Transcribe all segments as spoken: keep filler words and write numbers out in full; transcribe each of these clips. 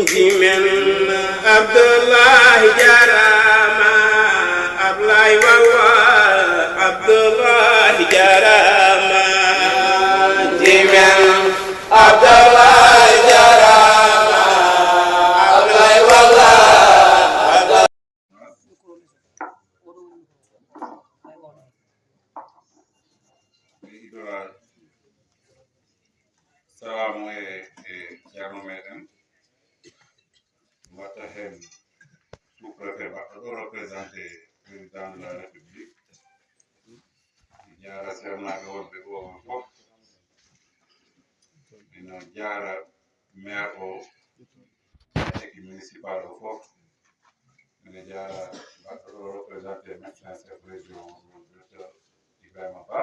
Jimen Abdoulaye jarama, Abdoulaye wawa, Abdoulaye jarama. Jimen Abdoulaye jarama, Abdoulaye wawa, Abdoulaye. Salamu e, e ceerno meɗen. Watta heen sous-préfet baɗɗo ɗo représenté président de la République. Mi jaara seernaaɓe wonɓe ɗo on fof. Mino jaara maire o, équipe municipale o fof. Mino jaara baɗɗo ɗo représenté médecin chef région o, docteur Ibrahima Ba.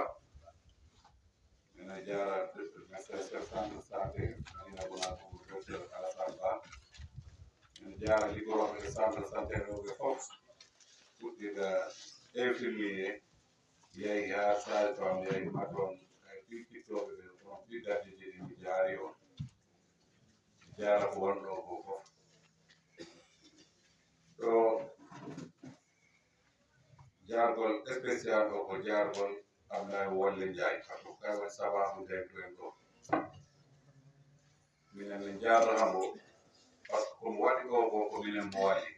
Mino jaara médecin chef centre santé Madina Gounass o, docteur Alassane Ba. Mino jaara liggotoɓe e centre santé rewɓe fof, fuɗɗiɗo infirmier, yahi haa sage-femme, yahi haa toon, e ɗiɗɗittooɓe ɓe, kono ɗiɗɗaɓe jeɗi mi jaari on. Jaara ko wonɗo ko fof. Ɗo jaargol spécial ɗo ko jaargol Ablaye Wolle Ndiaye, par ce que kay woni sababu ndentu en ɗo. Minen min jaarata mo, par ce que ko mo waɗi ɗo ko, ko minen mo waɗi.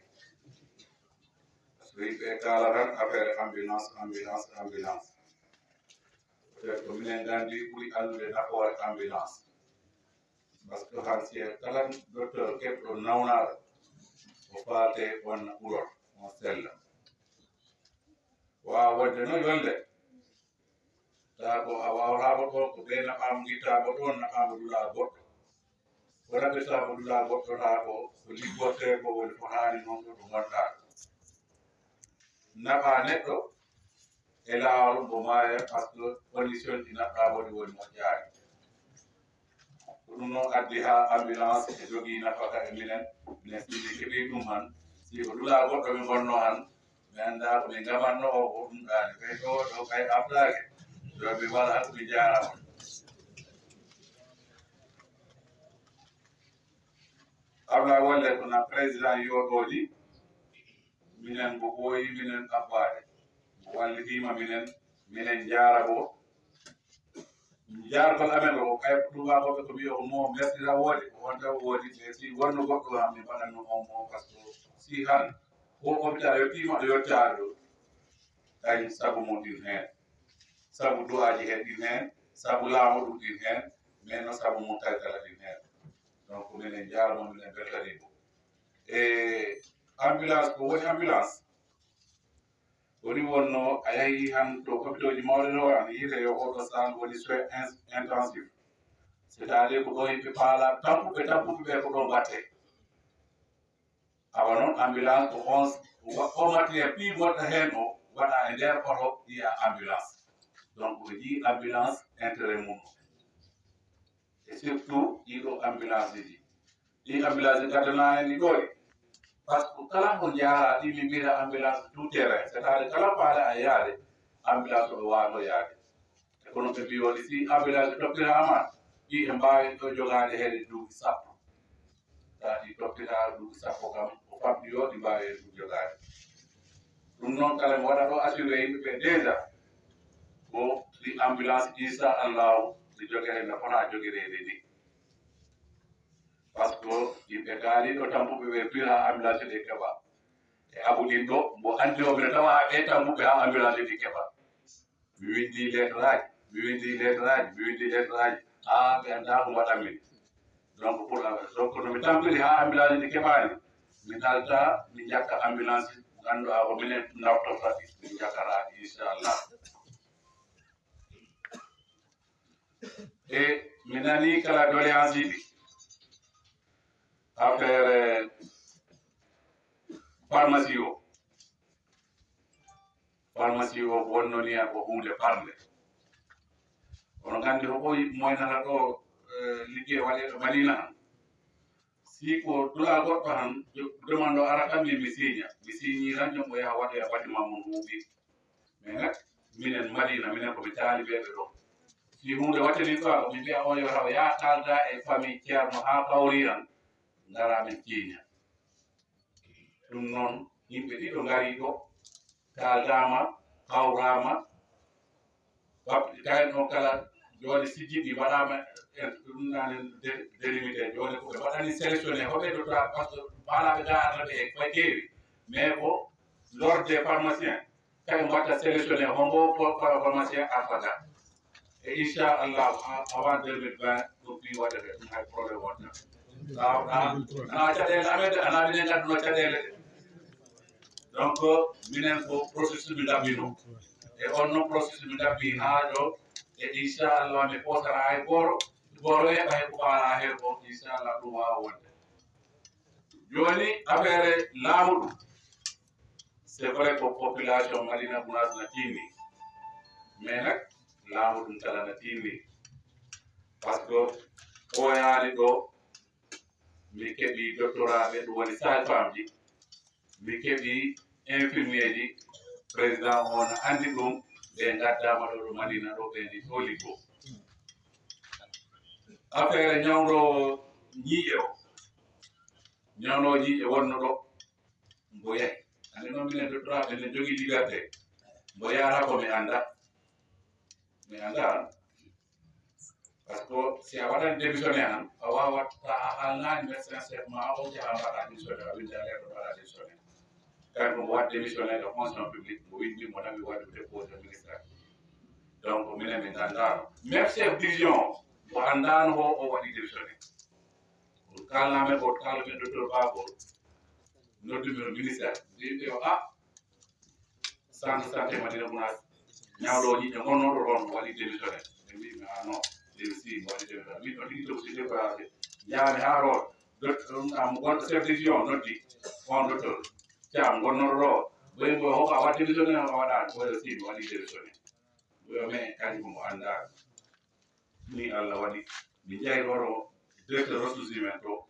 Par ce que yimɓe e kaala tan affaire ambulance, ambulance, ambulance. Peut-être ko minen nganndi ɓuri anndude nafoore ambulance. Par ce que han si kala docteur keɓɗo nawnaaɗo, o faate on urot, on sella. Waawa wonde noon yolde. Taa ko a waawraama ɗoon, ko ɓe naɓaama ngittaama ɗoon, naɓaama dulaa goɗɗo. Ko raɓɓitaama dulaa goɗɗo, taa ko, ko liggortee ko woni fotaani noon ɗo ɗo ngonɗaa. Naɓaa neɗɗo e laawol mbo maaya, par ce que condition ɗi naɓɗaa woni woni moƴƴaani. Ko ɗum noon addi haa ambulance e jogii nafaka e minen. Minen si min keɓii ɗum han, si ko dulaa goɗɗo min ngonnoo han, mi anndaa ko min ngamatnoo o, ko ɗum ɗaani. Kay ɗo, ɗo kay aftaake. Ɗo mi wala hannde mi jaaraama. Abla Wallé ko na président yoɗooji, minen mbo ɓooyi, minen abbaade. Mbo wallitiima minen, minen njaara mbo. Jaargol amen o, kay tuubakooɓe ko mbiyo ko mo mesdira woodi, ko on taw woodi, mais si wonno goɗɗo am, mi mbaɗanno on mo, par ce que si han, ko hôpital yettiima ɗo yettaa ɗo, kañ sabu mum ɗin heen, sabu du'aaji heen ɗin heen, sabu laamu ɗum ɗin heen, mais noon sabu mum tawi kala ɗin heen. Donc, minen njaarno, minen mbeltanii mo. E ambulance, ko woni ambulance? Woni wonno a yahi han to hôpitauji mawɗi no, an yiite yo oɗo salle woni soin ins-, intensif. C'est-à-dire ko ɗo yimɓe paala tampuɓe, tampuɓe ɓe ko ɗo mbatte. Awa noon ambulance ko on, wa-, o matériel pi wonɗo heen o waɗa e nder oto yiya ambulance. Donc ko yii ambulance intérêt mum. E surtout ɗiɗo ambulance ji. Ɗi ambulance gaddana en ɗi ɗo e. Par ce que kala ko jaara ɗi mi mbira ambulance tout terrain. C'est-à-dire kala paale a yaade, ambulance o waato yaade. E kono ɓe mbi woni si ambulance toppiraama, ɗi e mbaawi ɗo jogaade heede duuɓi sappo. Taa ɗi toppita duuɓi sappo kam, ko famɗi yo ɗi mbaawi ɗum jogaade. Ɗum noon kala mi waɗa ɗo assuré yimɓe ɓe déjà, ko ɗi ambulance, inchallahu, ɗi jogere no fota jogereede ni. Par ce que yimɓe kaaliɗo tampuɓe ɓe pila ambulance ɗe keɓa. E abu ɗin ɗo, mbo anndi o mino tawa ɓe tampuɓe haa ambulance ɗi keɓa. Mi winndi lettre aji, mi winndi lettre aji, mi winndi lettre aji, haa ɓe anndaa ko mbaɗan min. Donc, pour la, donc, no mi tampiri haa ambulance ɗi keɓaani, mi nalta, mi jakka ambulance, ngannduɗaa ko minen nawtorta ɗi, min jakkata ɗi, inchallah. E mi nani kala doléance ji, affaire, eh, pharmacie o. Pharmacie o ko wonnoni ko huunde parnde. Onon nganndi ko ɓooyi moynata ɗo, eh, liggey waɗeeɗo Madina han. Si ko dulaa goɗɗo han, jo-, demande o ara tan min mi siiña. Mi siiñii tan, jom o yaha waɗoya bâtiment mum huuɓi. Mais nak, minen Madina, minen ko mi taalibeeɓe ɗo. Si huunde waɗtanii ɗo, ko mi mbiya on yo taw yaa kaalda e famille Ceerno haa kawri tan. ngara min ciiña. Ɗum noon, yimɓe ɗiɗo ngari ɗo, kaaldaama, hawraama, kayen ɗo kala jooni sijjiɗi mbaɗaama, en ɗum nani délimité, jooni ko ɓe mbaɗani sélectionné hoɓe doctorat, parce que mbaɗaɓe ga arata ɓe e koye keewi, mais ko l'ordre des pharmaciens, kayen mbaɗta sélectionné hombo pharmacien arata ga. E inchallah, avant deux mille vingt, ɗum fi waɗata ɗum hay problème wonta. Ana caɗeele amen de, ana minen ngadduno caɗeele de. Donc minen ko processus mi ndabbino. E on noon processus mi ndabbi haa ɗo. E inchallah mi posata hay gooro. Gooro heɓa he ko faala he ko inchallah ɗum waawa wonde. Jooni affaire laamu ɗum. C'est vrai ko population Madina Gounass na tinni. Mais nak laamu ɗum kala na tinni. Parce que ɓooyaani ɗo mi keɓi doctorat ɓe ɗum woni sage femme ji. Mi keɓi infirmier ji. Président on anndi ɗum. Ɓe ngaddaama ɗo ɗo Madina ɗo ɓe ndi ɗo liggo. Affaire ñawɗo ñiiƴe o. Ñawɗo ñiiƴe wonno ɗo. Mbo yahi. Ande noon minen doctorat ɓe ne jogii liberté. Mbo yaara ko mi annda. Mi annda. Parce que si a waɗan démissionné han, a waawata a halnaani médecin chef ma o jaha mbaɗa démissionné, a winda lettre mbaɗa démissionné. Kanko mo waɗ démissionné de fonction publique, mo windi mo nawi waɗu déposé ministère. Donc minen min anndaano. Même chef division mo anndaano o o waɗi démissionné. On kalnaamen ko kala men docteur Babol. Noddumi o ministère. Mbiɓe o a centre santé Madina Gounass. Ñawɗo o ñiiƴe gonnoɗo ɗon waɗi démissionné. Ɓe mbiimi a non. Ɓe si waɗi démissionné. Min o tigi toxi déplacé. Yaami haa ɗo. Docteur am gonɗo chef de division noddi. On docteur Thiam gonnoɗo ɗo. Ɓoy mbo hoko a waɗi démissionné o waɗaani. Ɓoy si mi waɗi démissionné. Ɓoy o men kañum mo anndaa. Ni Allah waɗi mi njahi ɗo ɗo directeur ressources humaines to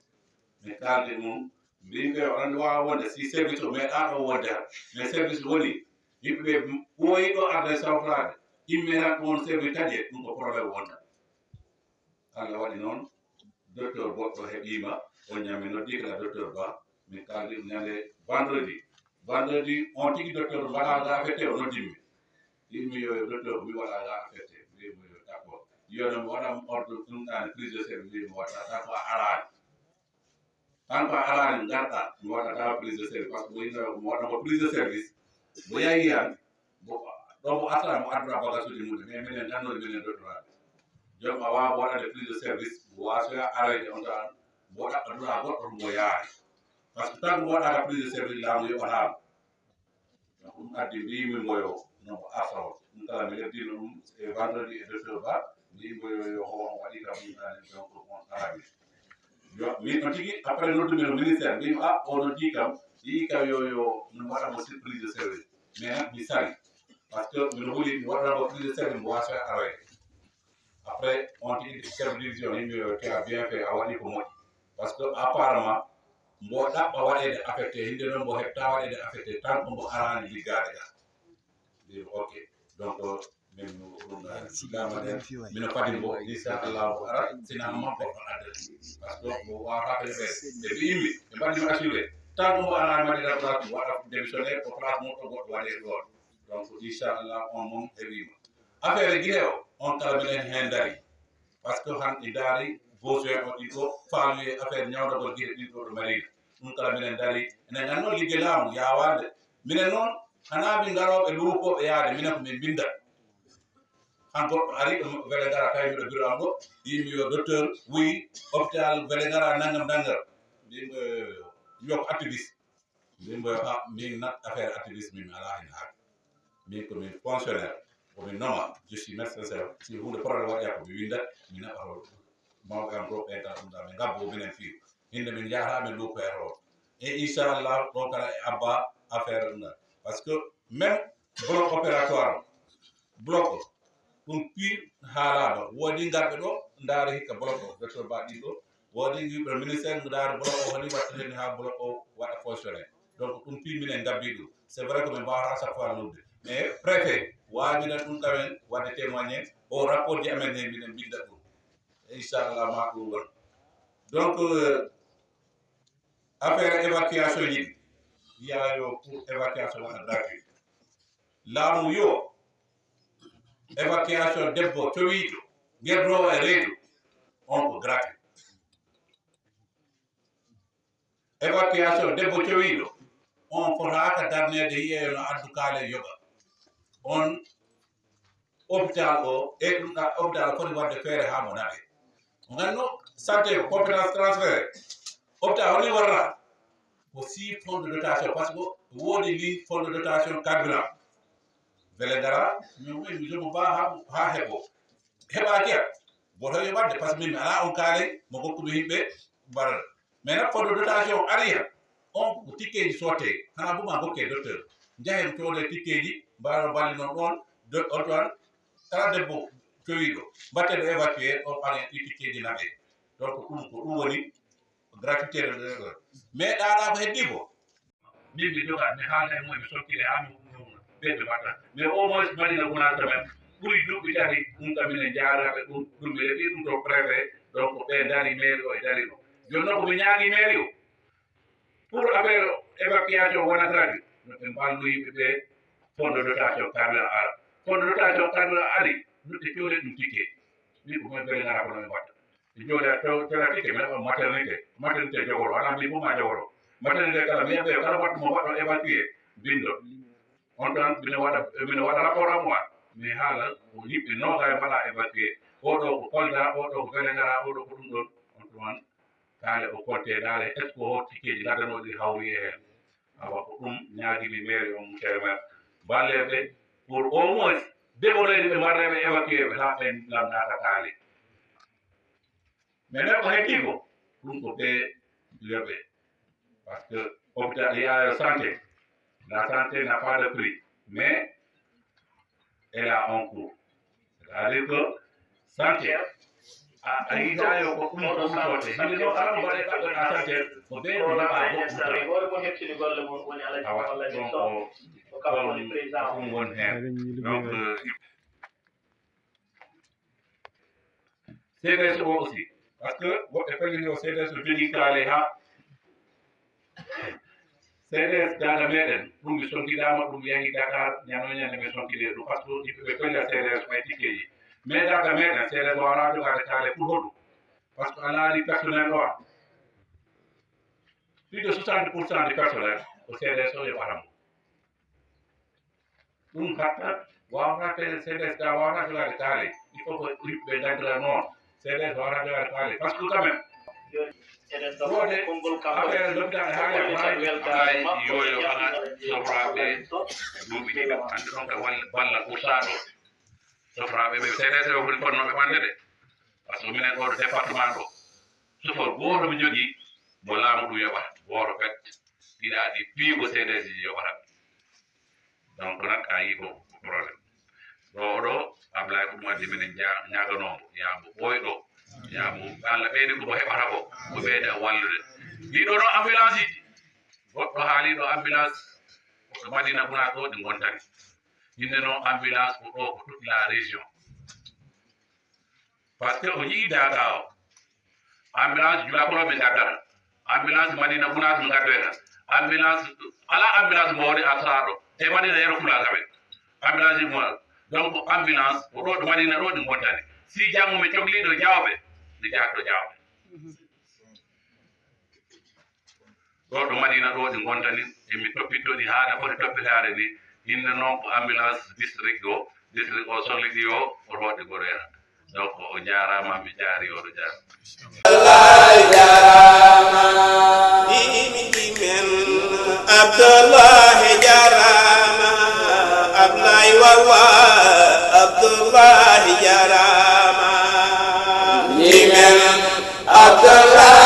mi kalde mum mbimɓe o ɗon waawa wonde si service o meeɗa ɗo wonde han mais service woni yimɓe ɓe ɓooyi ɗo arde sawtoraade imme tan ɗum won service taƴe ɗum ko problème wonta. Allah waɗi noon docteur goɗɗo heɓiima o ñammi noddi kala docteur ba min kaldi ɗum ñande vendredi vendredi on tigi docteur mbaɗa ga affecté o noddimmi. Yimmi yo docteur mi waɗa ga affecté mbimo yo d'accord. Yono mi waɗa ordre ɗum ɗani prise de service mbimo waɗata tan ko a arani tan ko a arani garɗa mi waɗata prise de service parce que mo yinno mo waɗa mo prise de service. Mo yayi yan ɗo mo asara mo addora bagasuji mum mais minen gannori minen doctoraɓe. Joom a wawa waɗade prise de service mo wasoya aroyde on tan mo ɗaɓɓadora goɗɗo mo yaari. Parce que tan mo waɗaka prise de service laamu yoɓatama. Donc ɗum addi mbimi mboyo no mo arta on ɗum kala mi heddino ɗum e vendredi e docteur ba mbi mboyo yo hono waɗi kam ɗum ɗani donc on arabi. Yo min on tigi après noddumi no ministère mbimi a o noddi kam yii kam yo yo no waɗa mo surprise de service. Mais nak mi sali parce que mino huli mi waɗana mo prise de service mo wasa aroye. Après on tigi chef de division yimɓe yo tu as bien fait a waɗi ko moƴƴi parce que apparemment mbo ɗaɓɓa waɗede affecté hinde noon mbo heɓta waɗede affecté tan ko mbo arani liggade ga. Mbimi ok donc min ɗum sikkama ɗen mino fadi mbo inchallah mbo ara sina makko no adda. Parce que mbo wawata ko ɓe ɓe mbimi ɓe mbaɗi mo assuré tan ko mbo arani waɗi la place mo waɗa démissionnaire ko place mo to goɗɗo waɗe ɗon. Donc inchallah on moom heɓima affaire guihe o on kala minen hen dari. Parce que han ɗi daari besoin o ɗi ɗo faaluye affaire ñawdagol guihe ɗin ɗo ɗo marina. Ɗum kala minen dari enen anno ligge laamu yawande minen noon hana min garoɓe luukoɓe yaade minen ko min mbinda. Han goɗɗo ari ɗo wele gara tawi miɗo biro am ɗo yimmi yo docteur wuyi hôpital wele gara nangam nangam. Yimɓe yo ko activiste. Min mboyo a min nat affaire activiste min ala hen haaju. Min komin fonctionnaire komin noma je suis médecin chef si hunde problème waɗi ko mi windat mi naɓato mawɓe am ɗo ɓeyta ɗum ɗa min ngabbo minen fii hinde min jahata min luuko e toon. E inchallah ɗo kala e abba affaire ɗum ɗa parce que même bloc opératoire bloc o ɗum pir haalama woodi ngarɓe ɗo ndaari hikka bloc o docteur ba ɗin ɗo woodi yimɓe ministère ndaari bloc o holi watta hen ha bloc o waɗa fonctionné. Donc ɗum pir minen ngabbi ɗum c'est vrai que min mbawata chaque fois nodde mais préfet waawina ɗum kamen wadde témoigné o rapport ji amen he minen mbinda ɗum. Inchallah ma ɗum won donc Affaire évacuation ji ɗi, wiya yo pour évacuation waɗa gratuit. Laamu yo évacuation debbo cowiijo gerroowo e reedu, on ko gratuit. Évacuation debbo cowiiɗo, on fotaaka darneede yiyeyo no addu kaale yoga. On hôpital o, e ɗum ɗa hôpital o foti waɗde feere haa mo naɓe. Mo ganno santé ko compétence transféré. Hôpital holi warra? Ko si fonds de dotation, parce que woodi ni fonds de dotation carburant. Bele ngara, mi wi mi jomo ba ha ha hebo. Heba kiya. Boto yo wadde, parce que min ala on kaale mo gokkumi himɓe mbaral. Mais nag fonds de dotation ari hen, on ko tikkeeji sotte, xanaa bu ma gokkee docteur, njahen coode tikkeeji, mbaɗa balli noon ɗon, on ɗon kala debbo cowiiɗo mbatten ɗo évacué, on ɓaŋe ɗi tikkeeji naɓe. Donc ɗum ko ɗum woni gratuité de. Mais ɗaɗa ko heddi ko, min mi joga mi haala e mumen mi sokkire ha mi ɓe ɓe mbatta. Mais au moins mbaɗina wona quand même ɓuri duuɓi tati, ɗum kam minen jaaraɓe ɗum ɗum mi reɓi ɗum to préfet. Donc ɓe dari mairie o e dari ɗo. Jooni noon ko mi ñaagi mairie o pour affaire évacuation wona gratuit, no ɓe mballu yimɓe ɓe fonds de dotation carburant ara. Fonds de dotation carburant ari, no ɓe coode ɗum ticket. Min ko moye bele ngara ko no ɓe mbatta. Ɓe jooɗa to thérapique, mais on maternité, maternité jogoro, wala mbi buma jogoro. Maternité kala mi ɓe kala wattu mo waɗo évacué bindo. On tan mino waɗa mino waɗa rapport am wa. Mi haala ko yimɓe noga e mbaɗa évacué. Oɗo ko Kolda, oɗo ko Vélingara, oɗo ko ɗum ɗon. On tuma kaale o konte daale est ce que hottikeji gadanoɗi hawri e hen. Awa ko ɗum ñaagimi mairie on, monsieur le maire, balleɓe pour au moins déboloyde ɓe mbarreɓe évacué ɓe ha ɓen lamdaka kaali. Mais nag ko heddi ko ɗum ko ɓe yoɓe, parce que hôpital yayo santé, la santé n'a pas de prix, mais elle a un coût. C'est-à-dire que santé a yiɗayo ko ɗum ko ummotote hinde ɗo kala mbaɗe kaɓɓen a santé ko ɓe ko naɓa goɗɗum tan. Awa ɗon ko ɗum won hen. Donc, C D S o aussi, parce que woɓɓe pelliti o C D S o jogii kaale ha C D S daga meɗen ɗum mi sonkiɗama ɗum yahi Dakar, ñano ñande mi sonkide ɗum parce que yimɓe ɓe koyla C D S may tikkeji. Mais daga meɗen C D S wawata jogade kaale pour hoɗum? Parce que a laari personnel o a plus de soixante pour cent du personnel ko C D S o yoɓata mo. Ɗum hatta wawata kede C D S ka wawata jogade kaale. Il faut que yimɓe gandira noon C D S wawata jogade kaale parce que quand même wode affaire lopitane haale ay yoyo ala sofraɓe duuɓi ɗiɗo ande ɗon ka walla balla ɓurtaɗo. Sofraɓe ɓe C D S o woni fonnoɓe ɓande de parce que minen ɗo département ɗo sofor goto mi jogui mo laamu ɗum yoɓata goto pet. Ɗiɗaɗi piigo C D S ji yoɓata. Donc nak a yi ko problème ɗo oɗo Ablaye ko ɗum addi minen ñaganoomo yaamo ɓooyɗo yaamo Allah ɓeyde komo heɓata ko ko ɓeyda wallude. Ɗiɗo noon ambulance iji goɗɗo haaliɗo ambulance ko Madina Gounass ɗo ɗi gontani. Inde noon ambulance ko ɗo ko toute la région. Parce que o yii daga o ambulance julakolo ɓe gaddata. Ambulance Madina Gounass ɓe gaddoyta. Ambulance ala ambulance mawde artaɗo e Madina yero fulagaɓe. Ambulance ji mawɗo donc ambulance ko ɗo ɗo Madina ɗo ɗi gontani. Si janngo mi cogliɗo jawɓe mi jahdo jawɓe. Ɗo ɗo Madina ɗo ɗi gontani emi toppitoɗi haɗa foti toppitaade ni. Inna noon ko ambulance district o district o sohlidi o o hoɗi goɗoyra. Donc o jarama mi jaari oɗo jaari. Abdoulaye jarama. Abdoulaye jarama. Abdoulaye wawa. Abdoulaye jarama. Jimen Abdoulaye.